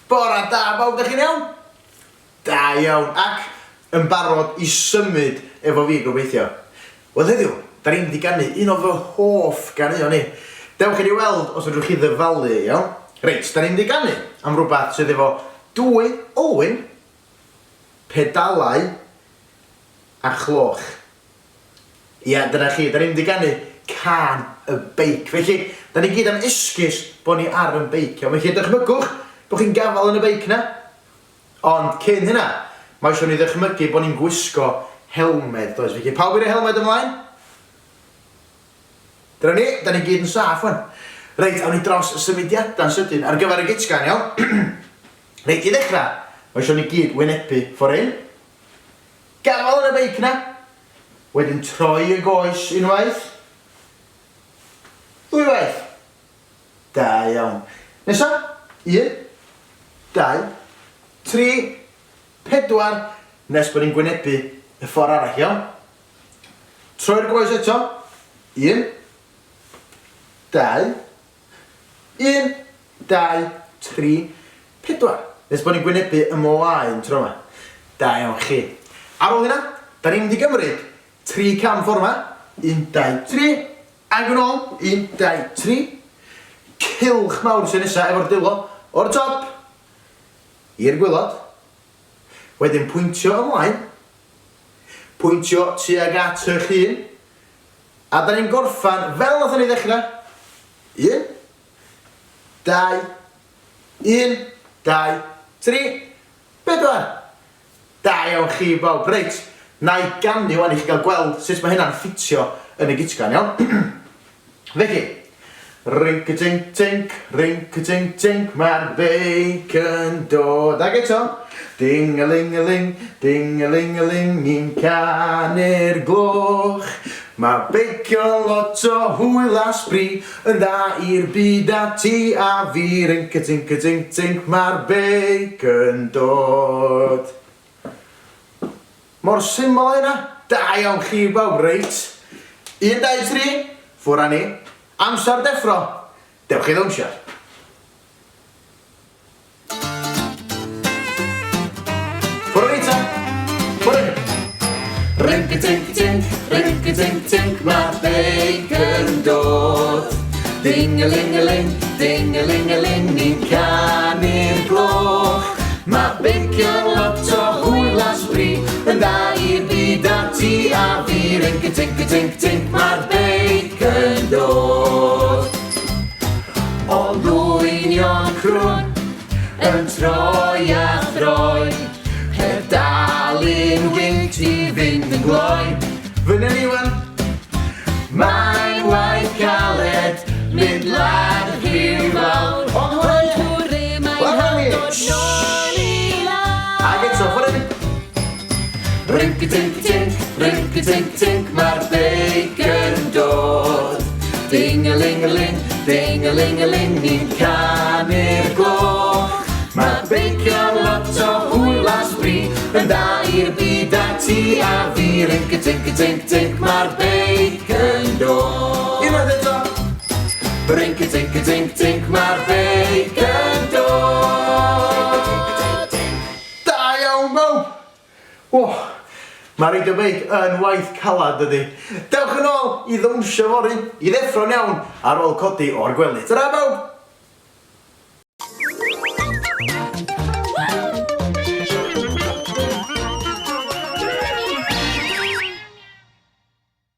Bora da bawb, da chi'n iawn? Da iawn, ac yn barod i symud efo fi gobeithio. Wel heddiw, da ni'n mynd i ganu un o fy hoff ganeuon i. Dewch i ni weld os fedrwch chi ddyfalu, iawn? Reit, da ni'n mynd i ganu am rhywbeth sydd efo dwy olwyn, pedalau a chloch. Ia, dyna chi, da ni'n mynd i ganu cân y beic. Felly, da ni gyd am esgus bod ni ar yn beic, iawn? Felly, dychmygwch bod chi'n gafael yn y beic 'na. Ond cyn hynna, mae eisiau ni ddychmygu bod ni'n gwisgo helmed, does? Felly, pawb i roi helmed ymlaen? Dyna ni, da ni gyd yn saff wan. Reit, awn ni dros y symudiadau'n sydyn ar gyfer y gytgan, iawn? Reit, i ddechrau, mae eisiau ni gyd wynebu ffordd hyn. Gafael yn y beic 'na. Wedyn troi y goes unwaith. Ddwywaith. Da iawn. Nesa. Un, dau, tri, pedwar, nes bod ni'n gwynebu y ffordd arall, iawn? Troi'r goes eto. Un, dau, Un, dau, tri, pedwar. Nes bod ni'n gwynebu ymlaen tro yma. Da iawn chi. Ar ôl hynna, da ni'n mynd i gymryd tri cam ffordd yma. Un, dau, tri. Ac yn ôl. Un, dau, tri. Cylch mawr sy'n nesaf efo'r dwylo o'r top i'r gwylod. Wedyn pwyntio ymlaen. Pwyntio tuag at eich hun. A da ni'n gorffan fel nathon ni ddechrau. Un, dau, un, dau, tri, pedwar. Da iawn chi bawb. Reit, na i ganu wan i chi gael gweld sut mae hynna'n ffitio yn y gitgan, iawn? Felly, Rinc-a-tinc-tinc, rinc-a-tinc-tinc, mae'r beic yn dod. Ac eto, ding-a-ling-a-ling, ding-a-ling-a-ling, ni'n canu'r gloch. Mae beicio'n lot o hwyl a sbri, yn dda i'r byd a ti a fi. Rinc-a-tinc-a-tinc-tinc, mae'r beic yn dod. Mor syml â hynna. Da iawn chi bawb. Reit. Un, dau, tri. Ffwr â ni. Amser deffro. Dewch i ddawnsio. Ffwr â ni ta. Ffwr â ni. Rinc-a-tinc-tinc, rinc-a-tinc-tinc, mae'r beic yn dod. Ding-a-ling-a-ling, ding-a-ling-a-ling, ni'n canu'r gloch. Mae beicio'n lot o hwyl a sbri, yn dda i'r byd a ti a fi. Rinc-a-tinc-a-tinc-tinc, mae'r beic yn dod. O lwynion crwn, yn troi a throi, pedalu'n wyllt i fynd yn gloi. Fyny ni wan! Mae'n waith caled mynd lan rhiw fawr. Ond hwyl! Hwre mae'n hawdd dod nôl i lawr. Ag eto, ffwrdd â ni! Rinc-a-tinc-tinc, rinc-a-tinc-tinc, mae'r beic yn dod. Ding-a-ling-a-ling, ding-a-ling-a-ling, ni'n canu'r gloch. Mae beicio'n lot o hwyl a sbri, yn dda i'r byd a ti a fi. Rinc-a-tinc-a-tinc-tinc, mae'r beic yn dod. Unwaith eto! Rinc-a-tinc-a-tinc-tinc, mae'r beic yn dod. Da iawn bawb! O! Mae reidio beic yn waith calad dydi? Dewch yn ôl i ddawnsio fory, i ddeffro'n iawn ar ôl codi o'r gwely. Tara bawb!